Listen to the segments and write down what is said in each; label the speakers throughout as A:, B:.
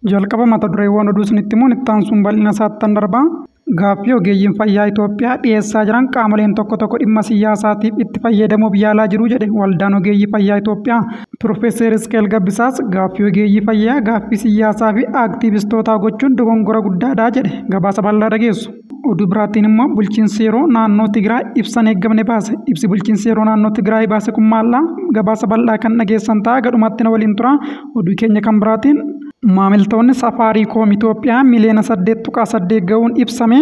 A: Jalqaba mata dureewwan oduu isinitti himuun itti aansuun bal'ina isaattan darbaa. Gaaffii ogeeyyiin fayyaa Itoophiyaa dhiyeessaa jiran qaamoleen tokko tokko dhimma siyaasaatiif itti fayyadamuuf yaalaa jiru jedhe waldaan ogeeyyii fayyaa Itoophiyaa. Piroofeesar Isqeel Gabbisaas gaaffii ogeeyyii fayyaa gaaffii siyaasaa fi aktiivistootaa gochuun dogongora guddaadha jedhe gabaasa bal'aa dhageessu. Oduu biraatiin immoo bulchiinsi yeroo naannoo Tigraay ibsan eeggamne baase. Ibsi bulchiinsi yeroo naannoo Tigraay baase kun maallaa gabaasa bal'aa kan dhageessan ta'a gadhumatti na waliin tura. Oduu keenya kan biraatiin maamiltoonni Safaariikoom Itoophiyaa miliyoona 8.8 ga'uun ibsame.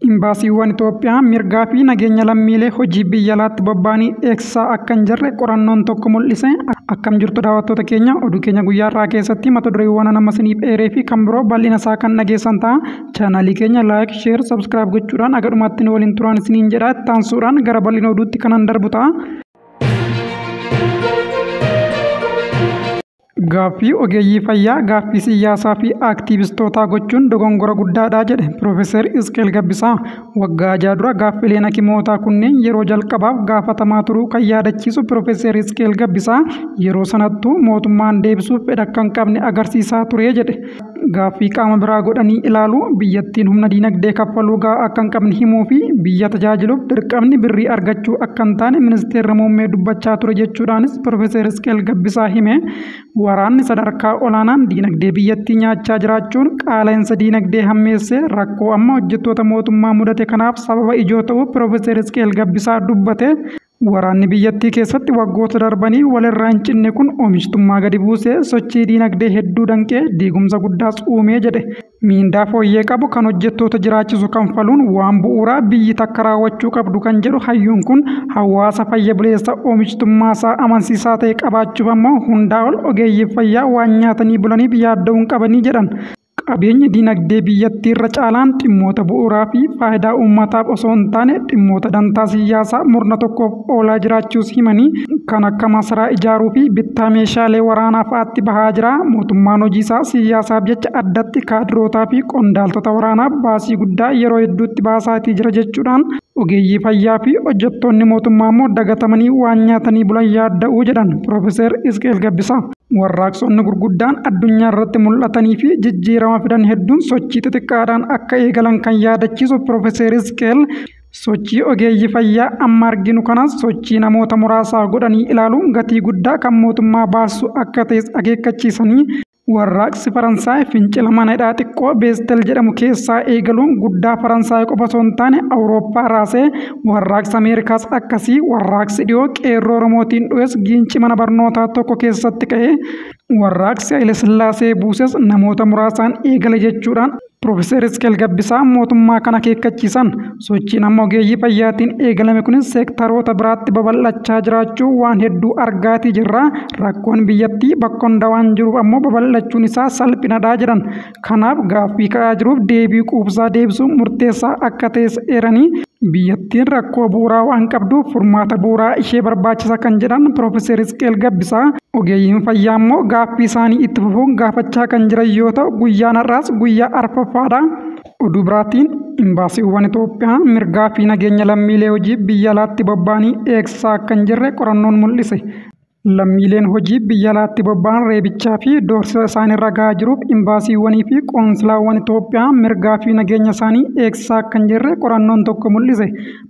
A: Imbaasiiwwan Itoophiyaa mirgaa fi nageenya lammiilee hojii biyya alaatti bobba'anii eegsisaa akka hin jirre qorannoon tokko mul'ise. Akkam jirtu daawwattoota keenya, oduu keenya guyyaa har'aa keessatti mata dureewwan nama isiniif eeree fi kan biroo bal'ina isaa kan dhageessan ta'a. Chaanaalii keenya like, share, subscribe gochuudhaan aga dhumaatti nu waliin turaan isiniin jedha. Itti aansuudhaan gara bal'ina oduutti kanan darbu ta'a. Gaaffii ogeeyyii fayyaa gaaffii siyaasaa fi aktiivistootaa gochuun dogongora guddaadha jedhe Piroofeesar Isqeel Gabbisaa. Waggaa 6 dura gaaffileen hakimootaa kunneen yeroo jalqabaaf gaafatamaa turuu kan yaadachiisu Piroofeesar Isqeel Gabbisaa yeroo sanattuu mootummaan deebisuuf fedha akka hin qabne agarsiisaa ture jedhe. Gaaffii qaama biraa godhanii ilaaluu, biyyattiin humna diinagdee kaffaluu gahaa akka hin qabne himuu fi biyya tajaajiluuf dirqamni birrii argachuu akka hin taane ministeerri muummee dubbachaa ture jechuudhaanis Piroofeesar Isqeel Gabbisaa hime. Waraanni sadarkaa olaanaan diinagdee biyyattii nyaachaa jiraachuun qaala'insa diinagdee hammeessee rakkoo amma hojjettoota mootummaa mudate kanaaf sababa ijoo ta'uu Piroofeesar Isqeel Gabbisaa dubbate. Waraanni biyyattii keessatti waggoota darbanii walirraa hin cinne kun oomishtummaa gadi buusee sochii diinagdee hedduu danqee diigumsa guddaas uumee jedhe. Miindaa fooyyee qabu kan hojjettoota jiraachisu kanfaluun waan bu'uuraa biyyi takka raawwachuu qabdu kan jedhu hayyuun kun hawaasa fayya buleessa oomishtummaa isaa amansiisaa ta'e qabaachuuf ammoo hundaa ol ogeeyyii fayyaa waan nyaatanii bulaniif yaadda'uu hin qabanii jedhan. Qabeenyi diinagdee biyyattii irra caalaan dhimmoota bu'uuraa fi faayidaa uummataaf osoo hin taane dhimmoota dantaa siyaasaa murna tokkoof oolaa jiraachuus himanii kan akka masaraa ijaaruu fi bittaa meeshaalee waraanaa fa'aatti bahaa jira. Mootummaan hojii isaa siyaasaaf jecha addatti kaadirootaa fi qondaaltota waraanaaf baasii guddaa yeroo hedduutti baasaatii jira jechuudhaan ogeeyyii fayyaa fi hojjettoonni mootummaa immoo dagatamanii waan nyaatanii bulan yaadda'uu jedhan Piroofeesar Isqeel Gabbisaa. Warraaqsonni gurguddaan addunyaa irratti mul'atanii fi jijjiirama fidan hedduun sochii xixiqqaadhaan akka eegalan kan yaadachiisu Piroofeesar Isqeel sochii ogeeyyii fayyaa amma arginu kanas sochii namoota muraasaa godhanii ilaaluun gatii guddaa kan mootummaa baasu akka ta'es akeekkachiisanii warraaqsi Faransaay fincila mana hidhaa xiqqoo Beestel jedhamu keessaa eegaluun guddaa Faransaay qofa osoo hin taane Awurooppaa raasee warraaqsi Ameerikaas akkasii warraaqsi dhiyoo qeerroo Oromootiin dhu'es giinci mana barnootaa tokko keessatti ka'ee warraaqsi Hayilasillaasee buuses namoota muraasaan eegale jechuudhaan Piroofeesar Isqeel Gabbisaa mootummaa kana akeekkachiisan. Sochiin amma ogeeyyii fayyaatiin eegalame kunis seektaroota biraatti babal'achaa jiraachuu waan hedduu argaatii jirra. Rakkoon biyyattii bakka hunda waan jiruuf ammoo babal'achuun isaa salphinadha jedhan. Kanaaf gaaffii ka'aa jiruuf deebii quubsaa deebisuun murteessaa akka ta'es eeranii biyyattiin rakkoo bu'uuraa waan qabduuf furmaata bu'uuraa ishee barbaachisa kan jedhan Piroofeesar Isqeel Gabbisaa ogeeyyiin fayyaa immoo gaaffii isaanii itti fufuun gaafachaa kan jiran yoo ta'u guyyaan har'aas guyyaa arfaffaadha. Oduu biraatiin imbaasiiwwan Itoophiyaa mirgaa fi nageenya lammiilee hojii biyya alaatti bobba'anii eegsisaa akka hin jirre qorannoon mul'ise. Lammiileen hojii biyya alaatti bobba'an reebichaa fi doorsisa isaanirra gahaa jiruuf imbaasiiwwanii fi qoonsilaawwan Itoophiyaa mirgaa fi nageenya isaanii eegsisaa akka hin jirre qorannoon tokko mul'ise.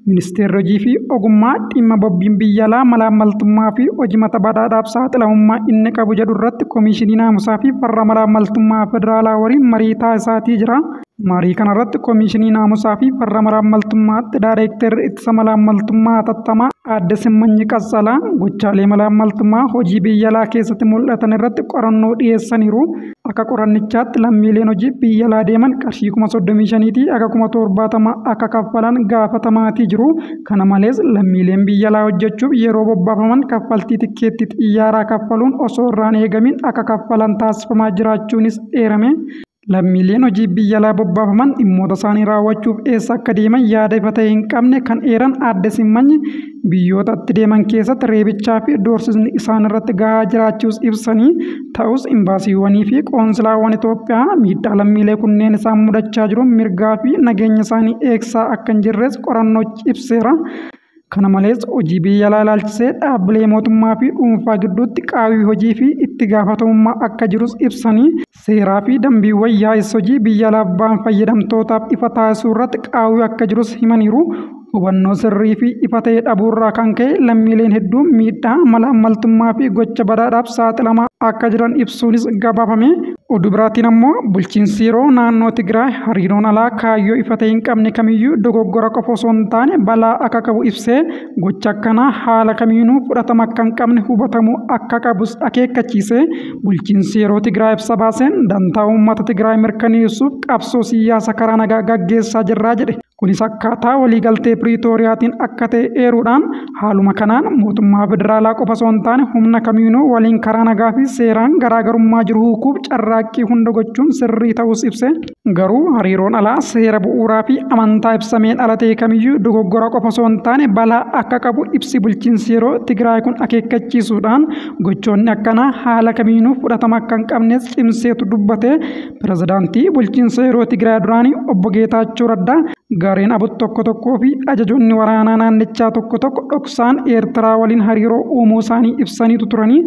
A: Ministeerri hojii fi ogummaa dhimma bobbiin biyya alaa malaammaltummaa fi hojii mata badhaadhaaf saaxilamummaa inni qabu jedhu irratti koomishinii naamusaa fi farra malaammaltummaa federaalaa waliin marii taasisaatii jira. Marii kanarratti koomishinii naamusaa fi farra malaammaltummaatti daayireektarri ittisa malaammaltummaa hatattamaa aadde Simmanyi Qassalaa gochaalee malaammaltummaa hojii biyya alaa keessatti mul'atan irratti qorannoo dhiyeessaniiru. Akka qorannichaatti lammiileen hojii biyya alaa deeman qarshii 35,000 akka 70,000 akka kaffalan gaafatamaatii jiru. Kana malees lammiileen biyya alaa hojjechuuf yeroo bobbaafaman kaffaltii tikkeettii xiyyaaraa kaffaluun osoo irraan eegamin akka kaffalan taasifamaa jiraachuunis eerame. Lammiileen hojii biyya alaa bobbaafaman dhimmoota isaanii raawwachuuf eessa akka deeman yaada ifa ta'e hin qabne kan eeran aadde Simmanyi biyyoota itti deeman keessatti reebichaa fi doorsisni isaan irratti gahaa jiraachuus ibsanii ta'us imbaasiiwwanii fi qoonsilaawwan Itoophiyaa miidhaa lammiilee kunneen isaan mudachaa jiru mirgaa fi nageenya isaanii eegsisaa akka hin jirres qorannoo ibseera. Kana malees hojii biyya alaa ilaalchisee dhaabbilee mootummaa fi dhuunfaa gidduutti qaawwii hojii fi itti gaafatamummaa akka jirus ibsanii, seeraa fi dambiiwwan yaa'is hojii biyya alaaf ba'an fayyadamtootaaf ifa taasisuu irratti qaawwii akka jirus himaniiru. Hubannoo sirrii fi ifa ta'e dhabuurraa kan ka'e lammiileen hedduun miidhaa mala ammaltummaa fi gocha badaadhaaf saaxilamaa akka jiran ibsuunis gabaafame. Oduu biraatiin ammoo bulchiinsi yeroo naannoo Tigraay hariiroon alaa kaayyoo ifa ta'e hin qabne kamiyyuu dogoggora qofa osoo hin taane balaa akka qabu ibsee, gocha akkanaa haala kamiinuu fudhatama akka hin qabne hubatamuu akka qabus akeekkachiise. Bulchiinsi yeroo Tigraay ibsa baaseen dantaa uummata Tigraay mirkaneessuuf qabsoo siyaasa karaa nagaa gaggeessaa jirraa jedhe. Kunis akkaataa waliigaltee Piriitooriyaatiin akka ta'e eeruudhaan, haaluma kanaan mootummaa federaalaa qofa osoo hin taane humna kamiinuu waliin karaa nagaa fi seeraan garaagarummaa jiru hiikuuf carraaqqii hunda gochuun sirrii ta'us ibse. Garuu hariiroon alaa seera bu'uuraa fi amantaa ibsameen ala ta'e kamiyyuu dogoggora qofa osoo hin taane balaa akka qabu ibsi bulchiinsi yeroo Tigraay kun akeekkachiisuudhaan, gochoonni akkanaa haala kamiinuu fudhatama akka hin qabnes cimseetu dubbate. Pirezidaantii bulchiinsa yeroo Tigraay duraanii obbo Geetaachoo Raddaa, gareen abut tokko tokkoo fi ajajoonni waraanaa naannichaa tokko tokko dhoksaan Eertiraa waliin hariiroo uumuu isaanii ibsaniitu turanii.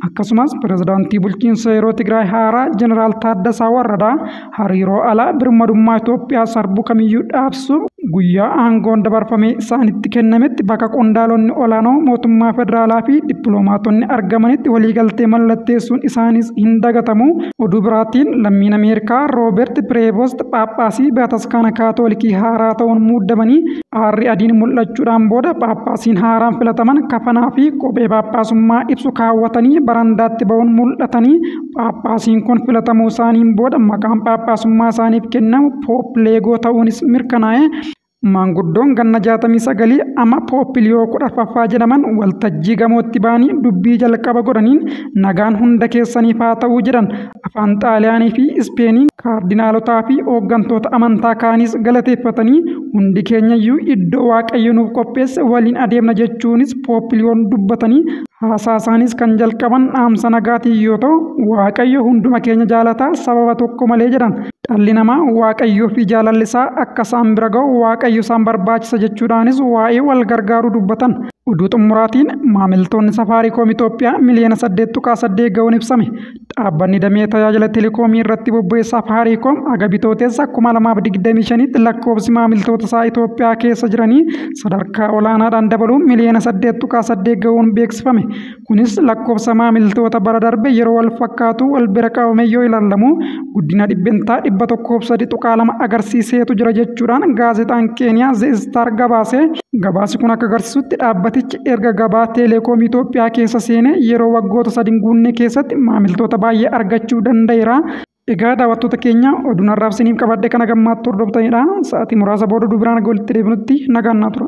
A: Akkasumas pirezidaantii bulchiinsa yeroo Tigraay haaraa Jeneraal Taaddasaa Warradaa hariiroo alaa birmadummaa Itoophiyaa sarbu kamiyyuu dhaabsuuf guyyaa aangoon dabarfamee isaanitti kennametti bakka qondaalonni olaanoo mootummaa federaalaa fi dippiloomaatonni argamanitti waliigaltee mallatteessuun isaanis hin dagatamu. Oduu biraatiin lammiin Ameerikaa Rooberti Pireevost Phaaphaasii Bataskaana Kaatoolikii haaraa ta'uun muudamanii, aarri adiin mul'achuudhaan booda Phaaphaasiin haaraan filataman kafanaa fi kophee Phaaphaasummaa ibsu kaawwatanii barandaatti ba'uun mul'atanii. Phaaphaasiin kun filatamuu isaaniin booda maqaan Phaaphaasummaa isaaniif kennamu Poop Leegoo ta'uunis mirkanaa'e. Maanguddoon ganna 69 amma Poop Liyoo 14ffaa jedhaman waltajjii gamootti ba'anii dubbii jalqaba godhaniin nagaan hunda keessaniif haa ta'uu jedhan. Afaan Xaaliyaanii fi Ispeeniin kaardinaalotaa fi hooggantoota amantaa kaanis galateeffatanii, hundi keenyayyuu iddoo Waaqayyo nuuf qopheesse waliin adeemna jechuunis Poop Liyoon dubbatanii. Haasaa isaanis kan jalqaban dhaamsa nagaatiin yoo ta'u, Waaqayyo hunduma keenya jaalataa sababa tokko malee jedhan. Dhalli namaa Waaqayyoo fi jaalalli isaa akka isaan bira ga'u Waaqayyo isaan barbaachisa jechuudhaanis waa'ee wal gargaaruu dubbatan. Oduu xumuraatiin maamiltoonni Safaariikoom Itoophiyaa miliyoona 8.8 ga'uun ibsame. Dhaabbanni damee tajaajila telekoomii irratti bobba'e Safaariikoom haga Bitootessa 2025tti lakkoofsi maamiltoota isaa Itoophiyaa keessa jiranii sadarkaa olaanaadhaan dabaluun miliyoona 8.8 ga'uun beeksifame. Kunis lakkoofsa maamiltoota bara darbe yeroo wal fakkaatu wal bira qabame yoo ilaalamu guddina 103.2% agarsiiseetu jira jechuudhaan gaazexaan Keeniyaa The Star gabaase. Gabaasi kun akka agarsiisutti dhaabbatichi erga gabaa teeleekoomii Itoophiyaa keessa seenee yeroo waggoota 3 guunne keessatti maamiltoota baay'ee argachuu danda'eera. Egaa daawwattoota keenya, oduun har'aaf isiniif qabadhe kana gammaatti hordoftanidha. Sa'aatii muraasa booda oduu biraan walitti deebinutti nagaan naa tura.